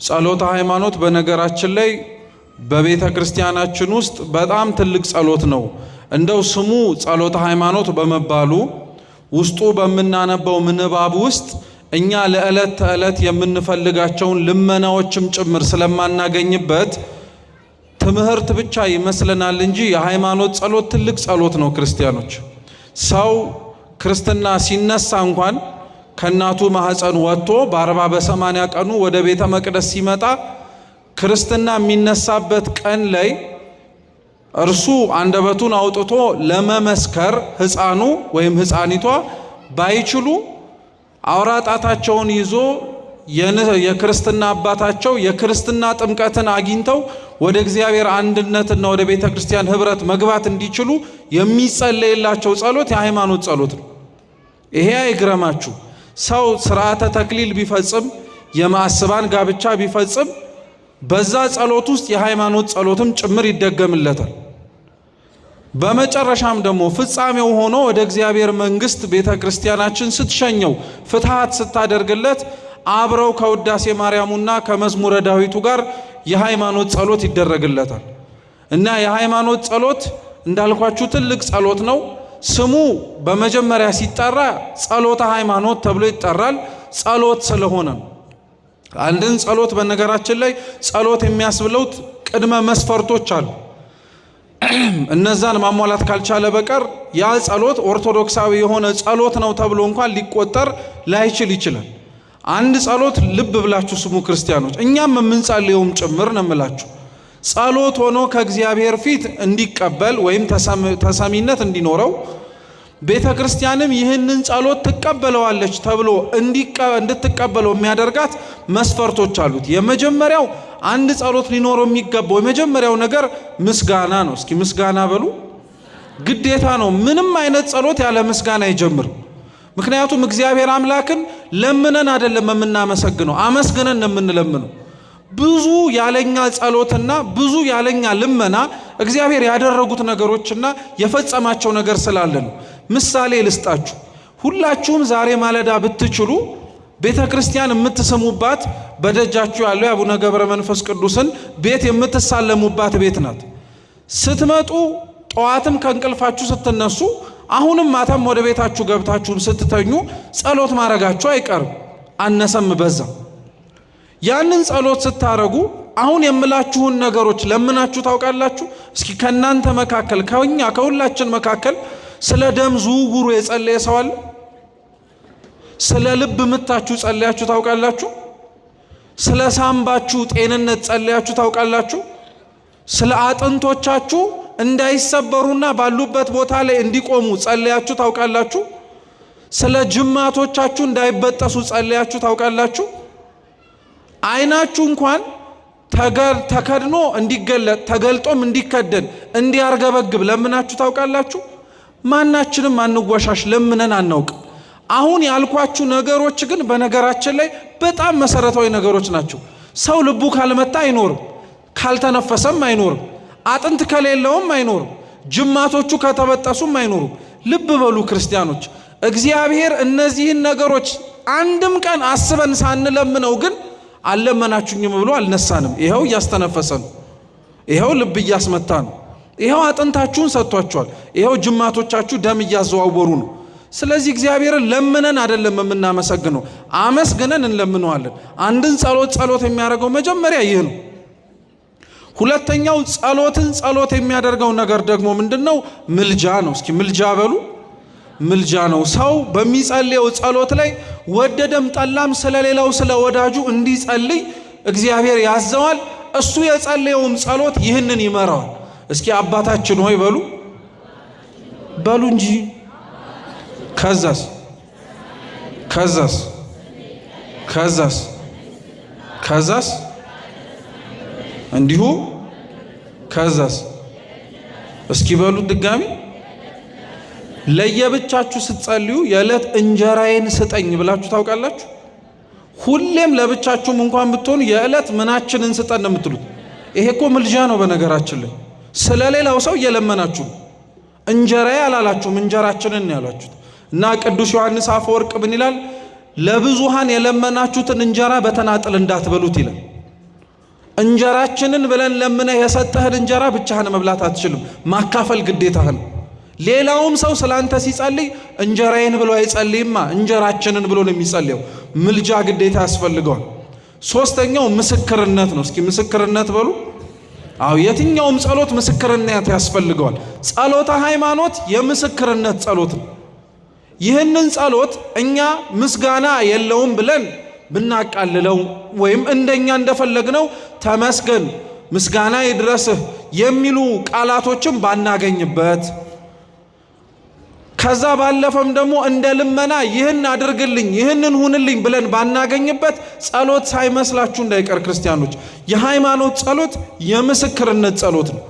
ጸሎተ ሃይማኖት በነገራችን ላይ በቤተ ክርስቲያናችን ውስጥ በጣም ትልቅ ጸሎት ነው። እንደው ስሙ ጸሎተ ሃይማኖት በመባሉ ውስጡ በምናነበው ምንባብ ውስጥ እኛ ለዕለት ተዕለት የምንፈልጋቸውን ልመናዎችም ጭምር ስለማናገኝበት ትምህርት ብቻ ይመስለናል እንጂ የሃይማኖት ጸሎት ትልቅ ጸሎት ነው። ክርስቲያኖች፣ ሰው ክርስትና ሲነሳ እንኳን ከእናቱ ማህፀን ወጥቶ በ40 በ80 ቀኑ ወደ ቤተ መቅደስ ሲመጣ ክርስትና የሚነሳበት ቀን ላይ እርሱ አንደበቱን አውጥቶ ለመመስከር ሕፃኑ ወይም ሕፃኒቷ ባይችሉ አውራ ጣታቸውን ይዞ የክርስትና አባታቸው የክርስትና ጥምቀትን አግኝተው ወደ እግዚአብሔር አንድነትና ወደ ቤተ ክርስቲያን ኅብረት መግባት እንዲችሉ የሚጸለይላቸው ጸሎት የሃይማኖት ጸሎት ነው። ይሄ አይግረማችሁ። ሰው ስርዓተ ተክሊል ቢፈጽም፣ የማስባን ጋብቻ ቢፈጽም በዛ ጸሎት ውስጥ የሃይማኖት ጸሎትም ጭምር ይደገምለታል። በመጨረሻም ደግሞ ፍጻሜው ሆኖ ወደ እግዚአብሔር መንግስት ቤተ ክርስቲያናችን ስትሸኘው ፍትሐት ስታደርግለት አብረው ከውዳሴ ማርያሙና ከመዝሙረ ዳዊቱ ጋር የሃይማኖት ጸሎት ይደረግለታል። እና የሃይማኖት ጸሎት እንዳልኳችሁ ትልቅ ጸሎት ነው። ስሙ በመጀመሪያ ሲጠራ ጸሎተ ሃይማኖት ተብሎ ይጠራል። ጸሎት ስለሆነ ነው። አንድን ጸሎት በነገራችን ላይ ጸሎት የሚያስብለውት ቅድመ መስፈርቶች አሉ። እነዛን ማሟላት ካልቻለ በቀር ያ ጸሎት ኦርቶዶክሳዊ የሆነ ጸሎት ነው ተብሎ እንኳን ሊቆጠር ላይችል ይችላል። አንድ ጸሎት ልብ ብላችሁ ስሙ ክርስቲያኖች፣ እኛም የምንጸልየውም ጭምር ነው የምላችሁ። ጸሎት ሆኖ ከእግዚአብሔር ፊት እንዲቀበል ወይም ተሰሚነት እንዲኖረው፣ ቤተ ክርስቲያንም ይህንን ጸሎት ትቀበለዋለች ተብሎ እንድትቀበለው የሚያደርጋት መስፈርቶች አሉት። የመጀመሪያው አንድ ጸሎት ሊኖረው የሚገባው የመጀመሪያው ነገር ምስጋና ነው። እስኪ ምስጋና በሉ። ግዴታ ነው። ምንም አይነት ጸሎት ያለ ምስጋና አይጀምርም። ምክንያቱም እግዚአብሔር አምላክን ለምነን አይደለም የምናመሰግነው፣ አመስግነን ነው የምንለምነው። ብዙ ያለኛ ጸሎትና ብዙ ያለኛ ልመና እግዚአብሔር ያደረጉት ነገሮችና የፈጸማቸው ነገር ስላለ ነው። ምሳሌ ልስጣችሁ። ሁላችሁም ዛሬ ማለዳ ብትችሉ ቤተ ክርስቲያን የምትስሙባት በደጃችሁ ያለው የአቡነ ገብረ መንፈስ ቅዱስን ቤት የምትሳለሙባት ቤት ናት። ስትመጡ ጠዋትም ከእንቅልፋችሁ ስትነሱ፣ አሁንም ማታም ወደ ቤታችሁ ገብታችሁም ስትተኙ ጸሎት ማድረጋችሁ አይቀርም፣ አነሰም በዛ። ያንን ጸሎት ስታረጉ አሁን የምላችሁን ነገሮች ለምናችሁ ታውቃላችሁ? እስኪ ከእናንተ መካከል፣ ከኛ ከሁላችን መካከል ስለ ደም ዝውውሩ የጸለየ ሰው አለ? ስለ ልብ ምታችሁ ጸልያችሁ ታውቃላችሁ? ስለ ሳምባችሁ ጤንነት ጸልያችሁ ታውቃላችሁ? ስለ አጥንቶቻችሁ እንዳይሰበሩና ባሉበት ቦታ ላይ እንዲቆሙ ጸልያችሁ ታውቃላችሁ? ስለ ጅማቶቻችሁ እንዳይበጠሱ ጸልያችሁ ታውቃላችሁ? ዓይናችሁ እንኳን ተከድኖ እንዲገለጥ ተገልጦም እንዲከደን እንዲያርገበግብ ለምናችሁ ታውቃላችሁ? ማናችንም አንወሻሽ፣ ለምነን አናውቅም። አሁን ያልኳችሁ ነገሮች ግን በነገራችን ላይ በጣም መሰረታዊ ነገሮች ናቸው። ሰው ልቡ ካልመታ አይኖርም፣ ካልተነፈሰም አይኖርም፣ አጥንት ከሌለውም አይኖርም፣ ጅማቶቹ ከተበጠሱም አይኖሩም። ልብ በሉ ክርስቲያኖች፣ እግዚአብሔር እነዚህን ነገሮች አንድም ቀን አስበን ሳንለምነው ግን አልለመናችሁኝም ብሎ አልነሳንም። ይኸው እያስተነፈሰ ነው። ይኸው ልብ እያስመታ ነው። ይኸው አጥንታችሁን ሰጥቷችኋል። ይኸው ጅማቶቻችሁ ደም እያዘዋወሩ ነው። ስለዚህ እግዚአብሔርን ለምነን አይደለም የምናመሰግነው፣ አመስግነን እንለምነዋለን። አንድን ጸሎት ጸሎት የሚያደርገው መጀመሪያ ይህ ነው። ሁለተኛው ጸሎትን ጸሎት የሚያደርገው ነገር ደግሞ ምንድን ነው? ምልጃ ነው። እስኪ ምልጃ በሉ። ምልጃ ነው። ሰው በሚጸልየው ጸሎት ላይ ወደደም ጠላም ስለሌላው ስለ ወዳጁ እንዲጸልይ እግዚአብሔር ያዘዋል። እሱ የጸለየውም ጸሎት ይህንን ይመራዋል። እስኪ አባታችን ሆይ በሉ፣ በሉ እንጂ። ከዛስ ከዛስ ከዛስ ከዛስ እንዲሁ ከዛስ እስኪ በሉ ድጋሚ። ለየብቻችሁ ስትጸልዩ የዕለት እንጀራዬን ስጠኝ ብላችሁ ታውቃላችሁ? ሁሌም ለብቻችሁም እንኳን ብትሆኑ የዕለት ምናችንን ስጠን ነው የምትሉት። ይሄ እኮ ምልጃ ነው። በነገራችን ላይ ስለ ሌላው ሰው እየለመናችሁ ነው። እንጀራዬ አላላችሁም፣ እንጀራችንን ነው ያላችሁት። እና ቅዱስ ዮሐንስ አፈወርቅ ምን ይላል? ለብዙሃን የለመናችሁትን እንጀራ በተናጥል እንዳትበሉት ይላል። እንጀራችንን ብለን ለምነህ የሰጠህን እንጀራ ብቻህን መብላት አትችልም። ማካፈል ግዴታህ ነው። ሌላውም ሰው ስላንተ ሲጸልይ እንጀራዬን ብሎ አይጸልይማ፣ እንጀራችንን ብሎ ነው የሚጸልየው። ምልጃ ግዴታ ያስፈልገዋል። ሶስተኛው ምስክርነት ነው። እስኪ ምስክርነት በሉ። አዎ የትኛውም ጸሎት ምስክርነት ያስፈልገዋል። ጸሎተ ሃይማኖት የምስክርነት ጸሎት ነው። ይህንን ጸሎት እኛ ምስጋና የለውም ብለን ብናቃልለው ወይም እንደኛ እንደፈለግነው ተመስገን፣ ምስጋና ይድረስህ የሚሉ ቃላቶችን ባናገኝበት ከዛ ባለፈም ደግሞ እንደ ልመና ይህን አድርግልኝ ይህንን ሁንልኝ ብለን ባናገኝበት ጸሎት ሳይመስላችሁ እንዳይቀር ክርስቲያኖች፣ የሃይማኖት ጸሎት የምስክርነት ጸሎት ነው።